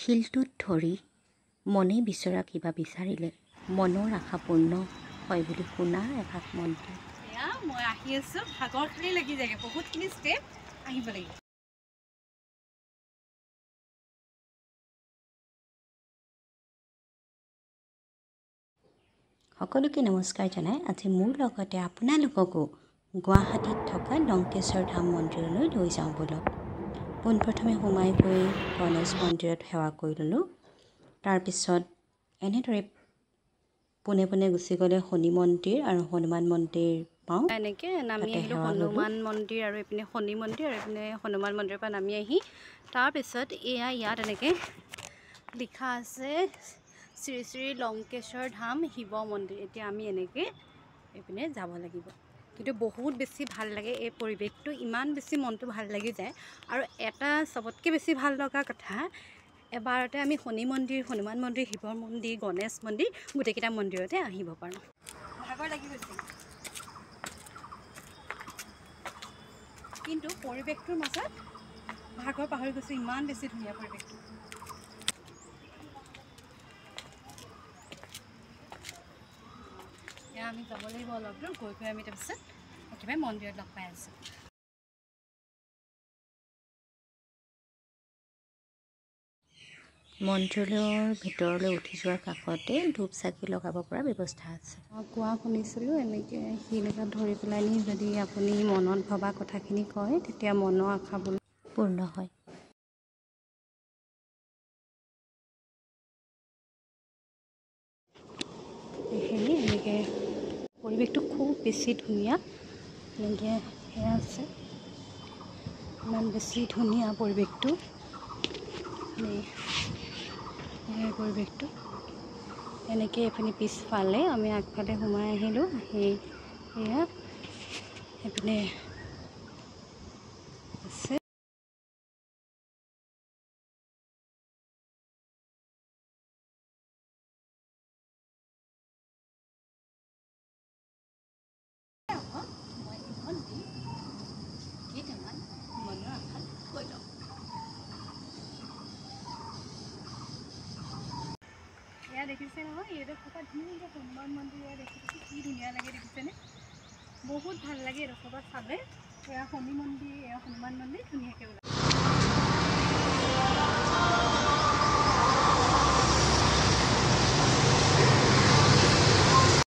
শিলটোত ধৰি মনে বিচৰা কিবা বিচাৰিলে মনৰ আশা পূৰ্ণ হয় বুলি শুনা এভাগ মন্দিৰ। এয়া মই আহি আছোঁ, ভাগৰ খালি লাগি যায়গৈ, বহুতখিনি ষ্টেপ আহিব লাগিব। সকলোকে নমস্কাৰ জনাই আজি মোৰ লগতে আপোনালোককো গুৱাহাটীত থকা লংকেশ্বৰ ধাম মন্দিৰলৈ লৈ যাওঁ ব'লক। পোনপ্ৰথমে সোমাই গৈ গণেশ মন্দিৰত সেৱা কৰি ল'লোঁ। তাৰপিছত এনেদৰে পোনে পোনে গুচি গ'লে শনি মন্দিৰ আৰু হনুমান মন্দিৰ পাওঁ। এনেকৈ নামি আহিলোঁ হনুমান মন্দিৰ আৰু এইপিনে শনি মন্দিৰ আৰু এইপিনে হনুমান মন্দিৰৰ পৰা নামি আহি তাৰপিছত এয়া ইয়াত এনেকৈ লিখা আছে শ্ৰী শ্ৰী লংকেশ্বৰ ধাম শিৱ মন্দিৰ। এতিয়া আমি এনেকৈ এইপিনে যাব লাগিব। কিন্তু বহুত বেছি ভাল লাগে এই পৰিৱেশটো, ইমান বেছি মনটো ভাল লাগি যায়। আৰু এটা চবতকৈ বেছি ভাল লগা কথা, এবাৰতে আমি শনি মন্দিৰ, হনুমান মন্দিৰ, শিৱ মন্দিৰ, গণেশ মন্দিৰ গোটেইকেইটা মন্দিৰতে আহিব পাৰোঁ। ভাগৰ লাগি গৈছে, কিন্তু পৰিৱেশটোৰ মাজত ভাগৰ পাহৰি গৈছোঁ, ইমান বেছি ধুনীয়া পৰিৱেশটো। এতিয়া আমি যাব লাগিব অলপ দূৰ, গৈ গৈ আমি তাৰপিছত একেবাৰে মন্দিৰত লগ পাই আছোঁ। মন্দিৰৰ ভিতৰলৈ উঠি যোৱাৰ কাষতে ধূপ চাকি লগাব পৰা ব্যৱস্থা আছে। কোৱা শুনিছিলোঁ এনেকৈ শিল এটাত ধৰি পেলাই নি যদি আপুনি মনত ভবা কথাখিনি কয় তেতিয়া মনৰ আশাবোৰ পূৰ্ণ হয়। এইখিনি এনেকৈ পৰিৱেশটো খুব বেছি ধুনীয়া, এনেকৈ সেয়া আছে, ইমান বেছি ধুনীয়া পৰিৱেশটো। এই পৰিৱেশটো এনেকৈ এইপিনে পিছফালে আমি আগফালে সোমাই আহিলোঁ, আহি এয়া এইপিনে আছে। মই এইখন দি কেইটামান মনৰ আশা কৈ লওঁ। এয়া দেখিছে নহয়, এইডোখৰ পৰা ধুনীয়াকৈ হনুমান মন্দিৰ এয়া দেখিছে, কি ধুনীয়া লাগে দেখিছেনে? বহুত ভাল লাগে এইডোখৰ পৰা চালে। এয়া শনি মন্দিৰ, এয়া হনুমান মন্দিৰ ধুনীয়াকৈ ওলায়।